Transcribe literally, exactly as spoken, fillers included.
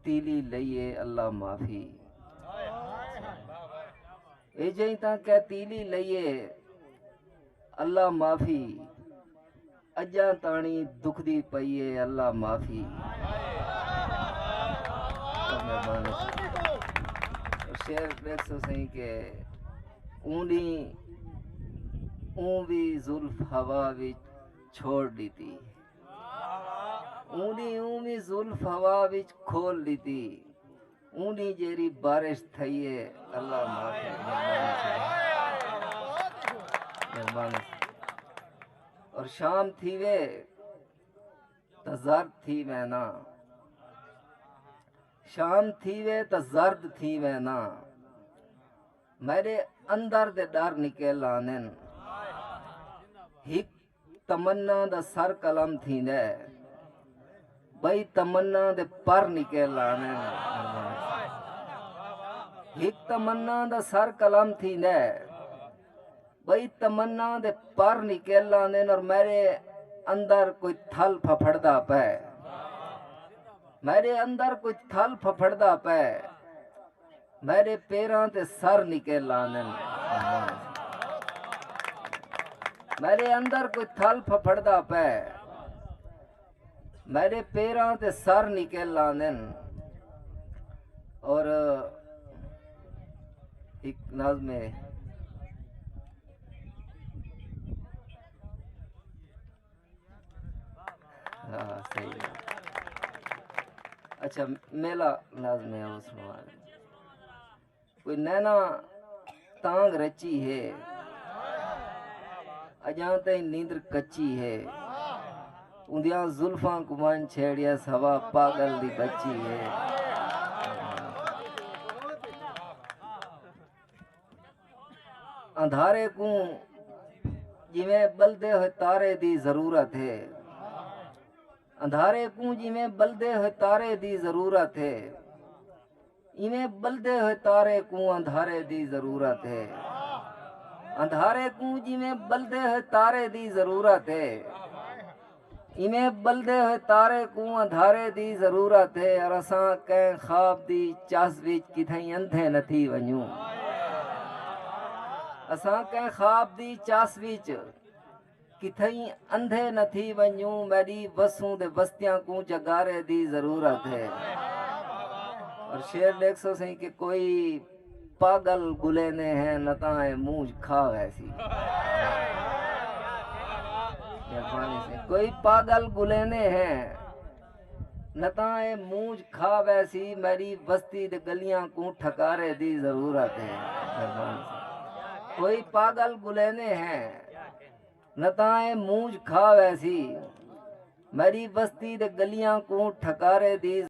تیلی لئیے اللہ معافی۔ اے جئیں تاں کیا تیلی لئیے اللہ معافی۔ اڄاں تاݨی دکھدی پئی اے اللہ معافی۔ شعر ݙیکھسو سئیں کہ اوں ݙینہہ اوں وی زلف ہوا وچ چھوڑ ݙتی۔ اوں دی اوں وی زلف ہوا وچ کھول ݙتی۔ اوں دی جیڑھی بارش تھئی اے اللہ معافی۔ مہربانی۔ اور شام تھیوے تاں زرد تھی وینا۔ شام تھیوے تاں زرد تھی وینا۔ میݙے اندر دے ݙر نکل آندن۔ ہک تمنا دا سر قلم تھیندا ہے، ٻئی تمنا دے پر نکل آندن۔ ہک تمنا دا سر قلم تھیندا ہے، ٻئی تمنا دے پر نکل آندن اور میݙے اندر کوئی تھل پھپھڑدا پئے۔ میݙے اندر کوئی تھل پھپھڑدا پئے۔ میݙے پیراں تے سر نکل آندن۔ میݙے اندر کوئی تھل پھپھڑدا پئے۔ میݙے پیراں تے سر نکل آندن۔ اور ہک نظم ہے۔ ہاں، صحیح ہے۔ اچھا، میلا لازمی ہے، او سنوا ݙے۔ کوئی نینا تانگھ رچی ہے، اڄاں تئیں نیندر کچی ہے۔ اوندیاں زلفاں کوں ونڄ چھیڑیس، ہوا پاڳل دی بچی ہے۔ اندھارے کوں جیویں ٻلدے ہوئے تارے دی ضرورت ہے۔ اندھارے کوں جیویں ٻلدے ہوئے تارے دی ضرورت ہے۔ ایویں ٻلدے ہوئے تارے کوں اندھارے دی ضرورت ہے۔ اندھارے کوں جیویں ٻلدے ہوئے تارے دی ضرورت ہے۔ ایویں ٻلدے ہوئے تارے کوں اندھارے دی ضرورت ہے، اور اساں کہیں خواب دی چس وچ کتھائیں اندھے نہ تھی ونڄوں۔ اساں کہیں خواب دی چس وچ کتھائیں اندھے نہ تھی ونڄوں، میݙی وسوں دے وستیاں کوں جڳارے دی ضرورت ہے۔ اور شعر ݙیکھسو سئیں کہ کوئی پاڳل ڳلیندے ہیں، نہ تاں اے مونجھ کھا ویسی۔ مہربانی سئیں۔ کوئی پاڳل ڳلیندے ہیں، نہ تاں اے مونجھ کھا ویسی، میݙی وستی دے ڳلیاں کوں ٹھکارے دی ضرورت ہے۔ مہربانی سئیں۔ کوئی پاڳل ڳلیندے ہیں، نہ تاں اے مونجھ کھا ویسی، میݙی وستی دے ڳلیاں کوں ٹھکارے دی